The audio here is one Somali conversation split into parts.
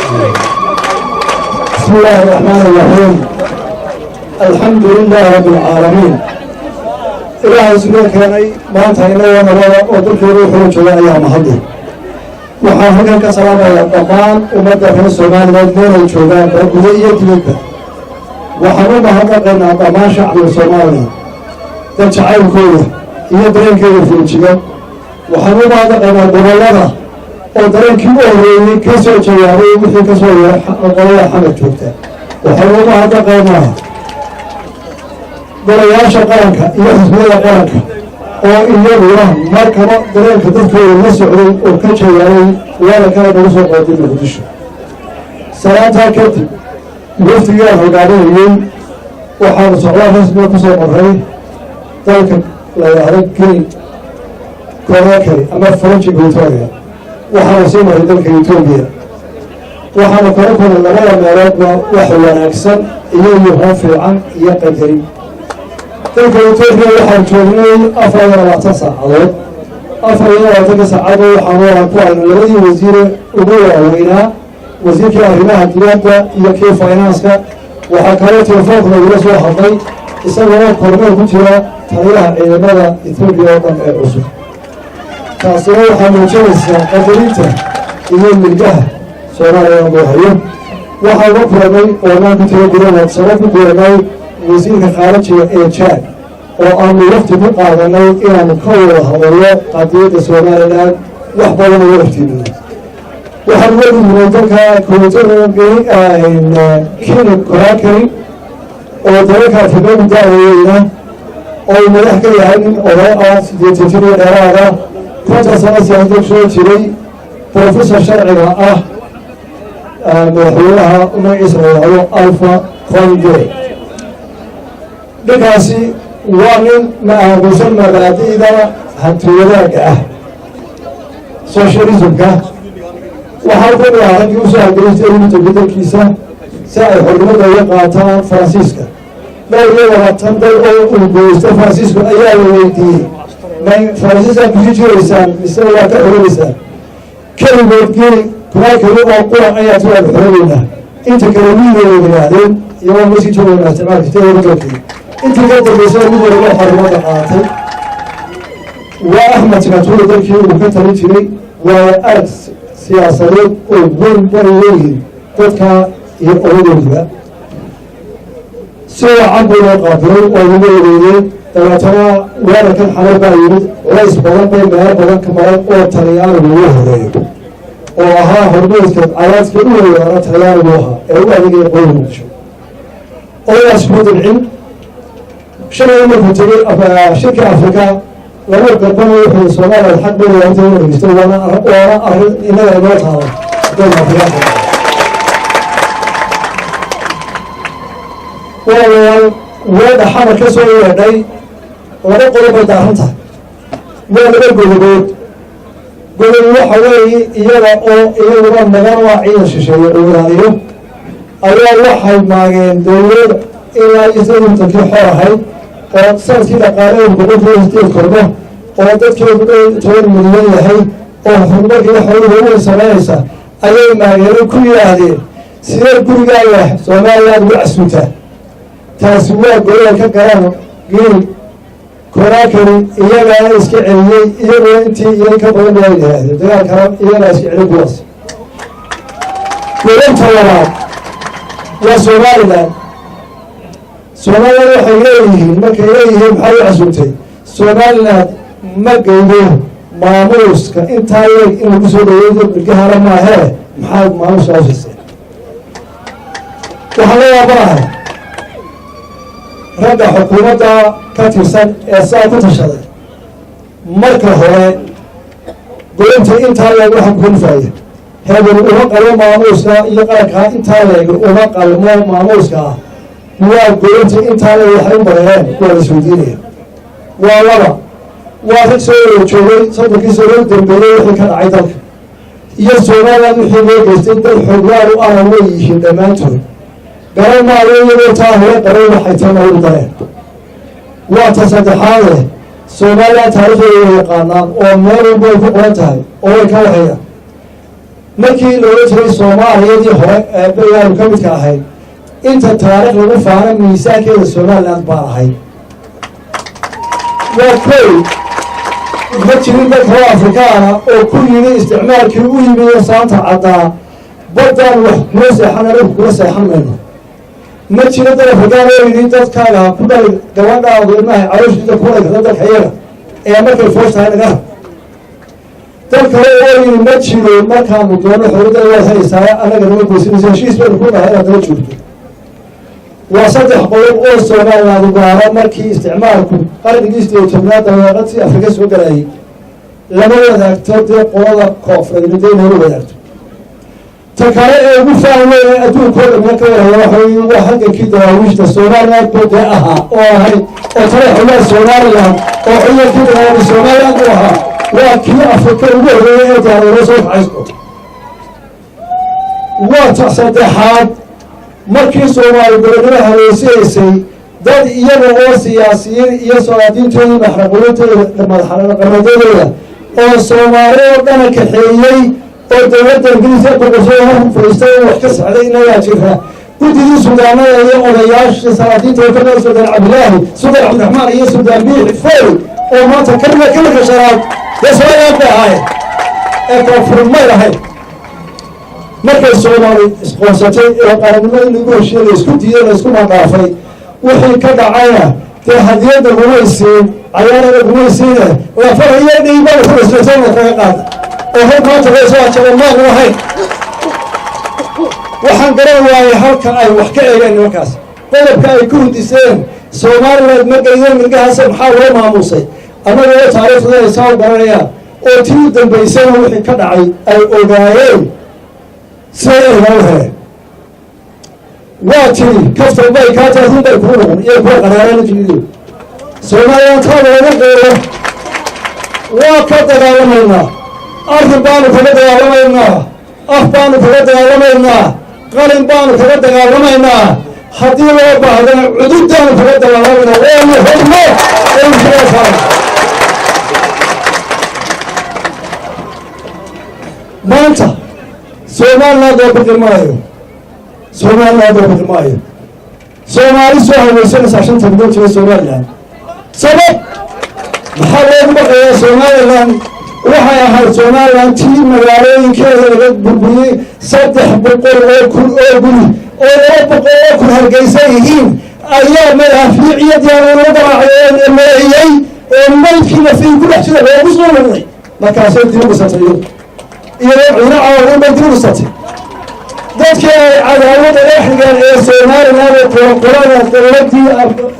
بسم الله الرحمن الرحيم، الحمد لله رب العالمين. Ilaahay sidoo keenay maanta inagoo nabada oo dalkeedu wuxuu jooga ayaa mahadle. Waxaan halkan ka salaamayaa dhammaan ummadda reer Somaliland meelay joogaan, gudo iyo dibadba. Waxaan u mahadnaqaynaa dhammaan shacbiga Soomaaliya dad jacaylkooda iyo dareenkeeda feejigan. Waxaan u mahadnaqaynaa gobollada oo dareenkii u horreeyey ka soo jawaabay wixii ka soo yeeray qolada Xamar joogta. Waxaan u mahadnaqaynaa golayaasha qaranka iyo xisbiyada qaranka oo iyaguna markaba dareenka dadkooda la socday oo ka jawaabay weerarkana nagu soo qooday Muqdisho. Salaantaa kadib, wafdigaan hogaaminayey waxaanu socdaal rasmiga ku soo marray dalka la yidhaahdo Guinea Conakry ama French Equatoria. Waxaanu sii maray dalka Etoobiya. Waxaanu kala kulnay labada meeloodba wax wanaagsan iyo yuhoo fiican iyo qadarin. Dalka Etoobiya waxaan joognay 24 saacadood. 24-ka saacadood waxaanu ku aragnay labadii wasiire ugu waaweynaa, wasiirkii arrimaha dibadda iyo kii finance-ka. Waxaa kaloo telefoonka nagula soo hadlay, isagoo kormeel ku jira, taliyaha ciidamada Etoobiya oo dhan ee cusub. Taasina waxaa muujinaysaa qadarinta iyo milgaha Soomaaliya loo hayo. Waxaan la kulanay oo naan ku tiro gudahood sabab ku kulanay wasiirka khaarijiga ee Jaad, oo aanu waqti ku qaadanay inaanu ka wada hadallo qadiyadda Somaliland, wax badan uga hortiimino. Waxaan uga gudbinay dalka Guinea Conakry oo dalalka Afrika ugu da'weyna, oo uu madax ka yahay nin oday ah, 80 jir iyo dheeraada, 50 sano siyaasadda soo jiray, professor sharciga ah, madaxweynaha magaciisa la yidhaahdo Alpha Conde. Ninkaasi waa nin ma aaminsan mabaadi'da hanti wadaagga ah, socialismka. Waxaa ka mid ah raggii usoo halgelistay ugu tegay dalkiisa si ay xornimada uga qaataan Faransiiska. 22 dal oo uu goysto Faransiisku ayaa la weydiiyey: "Ma Faransiiska kusii jiraysaan mise waa ka xorobaysaan?" Keligood Guinea Conakry oo qura ayaa ti waanu xorobeynaa, inta kale wiilay yidhaahdeen iyagoo ma sii joogaynaa isticmaalka dalkii. Intii ka dambeysay mid waliba xornimada qaatay. Waa Axmed Sikatuuri dalkii uu ka talin jiray. Waa arag siyaasadeed oo weyn bay leeyihiin dadka iyo odadoodiba. Si wacan buu loo qaabilay oo lagu wareegay. Dabeetana weerarkan Xamar baa yimid. Culays badan bay meelo badan ka maray oo Talyaanigu ugu horeeyo, oo ahaa hormuudka cadaadka u weeraara Talyaanigu ahaa ee u adeegaya qoyga Muqdisho. Odagaas kuma dabcin. Shalay markuu tegey shirka Afrika lagu garbanayo, wuxuu Soomaaliya xaq bay inta u dhegeysto, waana arrin innaga inoo taala hadaynu Afrikaanka. Walaalayaal, weedha Xamar ka soo yeedhay laba qodob bay daaran tahay, waa laba godobood. Godob waxa weeye iyaga oo iyaguna magan waa ciidan shisheeye uu ilaaliyo ayaa waxay maageen dowlad ilaa iyo 18-kii xor ahayd, oo sanadkii dhaqaalaheedu 8% kordho, oo dadkeedu 10 milyan yahay, oo horumarkiiyo xooluhu weyn samaynaysa ayay maageeno ku yidhaahdeen: "Sidee gurigaaga Soomaaliya aad ugu casuuntaa?" Taasi waa goday ka galaan Guinea Conakry. Iyagaana iska celiyey, iyaguna intii iyo ka badan baa yidhaahdeen dagaalkana iyagaa iska celin kuwaas. Godobta labaad waa Somaliland. Somaliland waxay leeyihiin, markay leeyihiin maxaa u casuumtay Somaliland, ma geydo maamuuska intaa leeg in lagu soo dhaweeyo milgahana maahee, maxaad maamuuska u siiseen? Waxaan la yaabanahay ragga xukuumadda ka tirsan ee saa ku tashaday. Marka hore, goynta intaa leeg waxa ku kalifaya, hebel uma qalmo maamuuska iyo qarankaa intaa leeg uma qalmo maamuuska ah. Waa goynta intaa leeg waxay u mareereen, waa la isweydiinaya. Waa laba, waa rag soo wada joogay 30-kii sano u dambeeyey wixii ka dhacay dalka iyo Somaliland wixii loo geystay. Dad xogwaal u ana way yihiin dhammaantood. Garan maayo iyagoo taa hore qabay waxay tan ugu dareen. Waa ta saddexaade, Somaliland taariikhdeeda way yaqaanaan oo meel walba ay ku qoran tahay oo way ka warhayaan. Markii loola jiray Soomaaliyadii hore ee berigaanu ka midka ahayd, inta taariikh lagu faano miisaankeeda Somaliland baan ahay. Waa koy, ma jirin dad kaloo Afrikaana oo ku yimi isticmaalkii u yimiyo saanta caddaa baddaan wax kula seexan, anagu kula seexan mayno. Ma jiro dad Afrikaan oo yidhi dadkaaga ha ku dhali gabadhaadu ilmaha calooshiisa ku dhali karta dalka iyaga ee markay foosh tahay naga rab. Dad kale oo yidhi ma jiro, markaanu doono xorriyadda waad helaysaa, annaga nama goysanayso, heshiis baynu ku nahay inaad nala joogto. Waa saddex qodob oo Somaliland gaaro markii isticmaalku qarnigii 18aad dabeeqadii Afrika soo galayay lama wadaagto. Dee qolada koonfureed dee lama wadaagto. Ta kale ee ugu faan weyn adduunkoo dhamina ka warhaya waxa wey waa halgankii daraawiishta Somaliland buu dee ahaa oo ahayd oo tale xulaa Somaliland oo ciidankii dagaalamay Somaliland buu ahaa. Waa kii Afrika ugu horreeyay ee diyaarado soo kacaysto. Waa ta saddexaad, markii Soomaali gobonimo haleysihaysay dad iyaga oo siyaasiyiin iyo salaadiintoodii maxraqooyintooda madaxqamadadooda oo Soomaali oo dhana kaxeeyey oo dowladda Ingiriiska boqortooda hor fadhiistay oo wax ka socday inagaa jira. Gudigii suldaanada iyo odayaashii salaadiinta oo kamida Suldaan Cabdilaahi, Suldaan Cabdiraxmaan iyo Suldaan Biixi Foy oo maanta kamida kilarka shanaad dee Somaliland bay ahaayeen ee koonfur may lahayn. Markay Soomaali isqoonsatay ee qarannimadii lagu heshiiyey la isku diiday la isku mandhaafay, wixii ka dhacayna dee hadiyadda gumaysiin cayaarada gumaysiine lafara iyo dhiibada ku dhasatay kaga qaada oo hor maanta laysoo ajaba maanu ahayn. Waxaan garan waayay halka ay wax ka eegeen nimankaas, qodobka ay ku hindiseen Somaliland ma geydeen milgahaase maxaa loo maamuusay, annagoo taariikhda ay saa u garanayaan oo tii u dambaysayna wixii ka dhacay ay ogaayeen siday ergaa u heleen. Waa tiri kaftan bay kaa tahay, run bay kuu noqon iyo kuwa qaraaraan jiido Somaliland taa looga qeero. Waa ka dagaalamaynaa, arrin baanu kaga dagaalamaynaa, af baanu kaga dagaalamaynaa, qalin baanu kaga dagaalamaynaa, haddii loo baahdana cududaanu kaga dagaalamaynaa. Waanu hubno oonu. Maanta Somaliland oo baqi maayo, Somaliland oo baqi maayo. Soomaali soo haweysanaysaa 5 milyan jira Somaliland. Sabab maxaa loogu baqayaa Somaliland? Waxay ahayd Somaliland tii magaalooyinkeeda laga burburiyey 300,000 oo guri oo 200,000 Hargeysa yihiin ayaa madaafiic iyo diyaarado garaacay oo meeyey oo maydkii nafii ku dhex jira loogu soo noqday. Markaasay dib u dhisatay iyadoo ciino caawin bay dib u dhisatay. Dadkii ay cadaawada dhex dhigeen ee Somaliland ee qoraqorada dowladii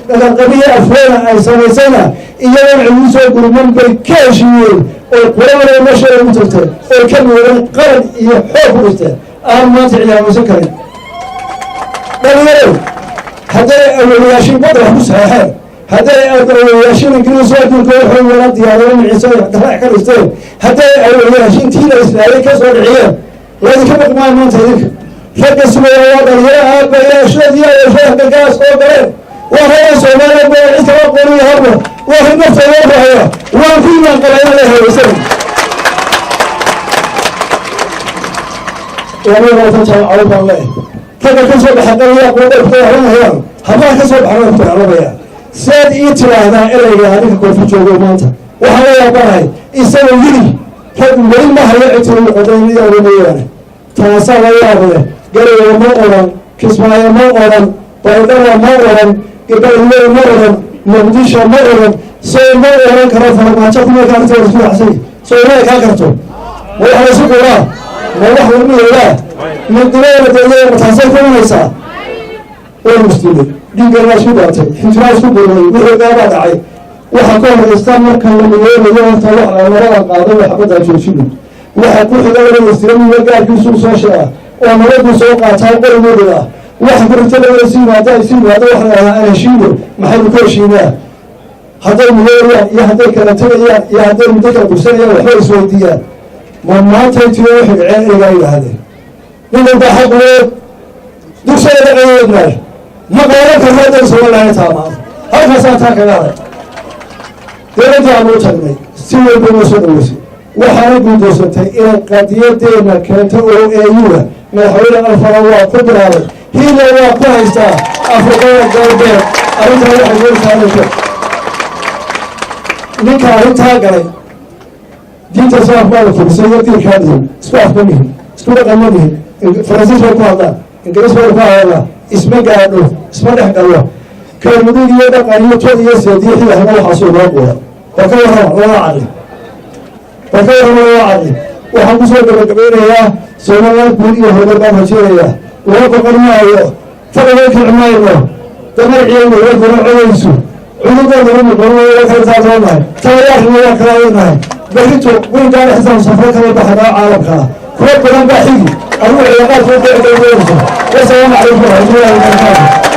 dhaqanqabiya Afweena ay samaysayna iyadoon cidu soo gurman bay ka heshiiyeen oo qurada meesha ugu tagteen oo ka midoobeen qaran iyo xoog ku dhisteen aan maanta ciyaameysan karin. Dhalinyaro, hadday awoowayaashiin badda wax ku saxeexeen, hadday awoowayaashiin Ingiriis adduunka waxay wala diyaarado miciisa dalac ka dhisteen, hadday awoowayaashiin tii la islaayay ka soo dhiciyeen, laydinka baqi maayo maanta. Idinka ragga sugaya waa dhalinyaro aabayaashoodii awooshaha gargaas oo galeen, waa ragga Soomaaliya baa cid kala qoriyo harba, waa rag naftooda rahaya. Waan ku imaan qabaa inaan la haweysan 22 jaamacadood baan leeyahay. Ragga ka soo baxa qaliya quuday ku dagaalamayaan, hablaha ka soo baxana way ku dagaalamayaan. Siaad ii tiraahdaa ereyga ninka koonfur joogo maanta waxaan la yaabanahay isagoo yidhi rag weli ma hayo cid noqoday iyaga mooyaane. Taasaa la yaable. Garowe ma odhan, Kismaayo ma odhan, Baydhaba ma odhan, Gabalwey ma odhan, Muqdisho ma odhan. Soo ma odhan karo Farmaajo kumarka arrinta waa isku raxsany. Soo ma kaa karto ma wax laysu quraa ma wax lagu yeelaa midnimada deeya taasay ku imanaysaa. Waynu isdilay, dhiiggan waa isku daatay, xinjiraa isku gurnay, wixii gaabaa dhacay. Waxa ka horeysta marka la midoobayo horta wax labada qaaday waxbadaa joojino. Waxa ku xiga labada istira miba gaarkiisuu soo sheega oo nabaduu soo qaataa qorigooda ah. Waxa ku xigta labada si yimaada isu yimaado waxa la dhahaa aan heshiino. Maxaynu ka heshiinaa? Hadday midoobayaan iyo hadday kala tegayaan iyo hadday muddo kala dugsanayaan waxba isweydiiyaan. Ma maantay tiyo waxay dhaceen ereygaa yidhaahdeen nin walbaa xaq uleed dugsada dhaqayeednaay ma qaadan karno hadday Somaliland taa maanta. Halkaasaan taa kaga haray. Dowladdii aanu u tagnay si walba noo soo dhaweysay. Waxaana guuldaysatay inay qadiyadeena keento oo AU-da. Madaxweyne Alfara waa ku bilaabay, hiila waa ku haystaa Afrikada Galbeed. Arrintaa waxay doonaysaa ninka arrintaa galay. Diinta islaamka waa la turisay iyo diinkaa dhihin, isku afma nihin, isku dhaqan ma nihin. Faransiis bay ku hadlaan, Ingiriis bay ku hadlaan, isma gaadho, isma dhex galo. Kelmudug iyo dhaqan iyo tod iyo seediixii ahna waxaasuu noo quuda. Bal ka warrama labada caqli, bal ka warrama labada caqli. Waxaan kusoo gabagabeynayaa, Somaliland guul iyo horumar baan rajeynayaa. Loo boqon maayo, fadhiga kici mayno, damarciina wadana codaysu cudurdoodana muqono waa kala taatoonahay, tabayaarna waa kala adagnahay. Berrito weyngaana xisaab safro kala baxnaa caalamkaa kuwa badan baa xigi adigu cilaaqaadkoo doonayso. Wasalaamu calaykum waraxmatullahi wabarakaatu.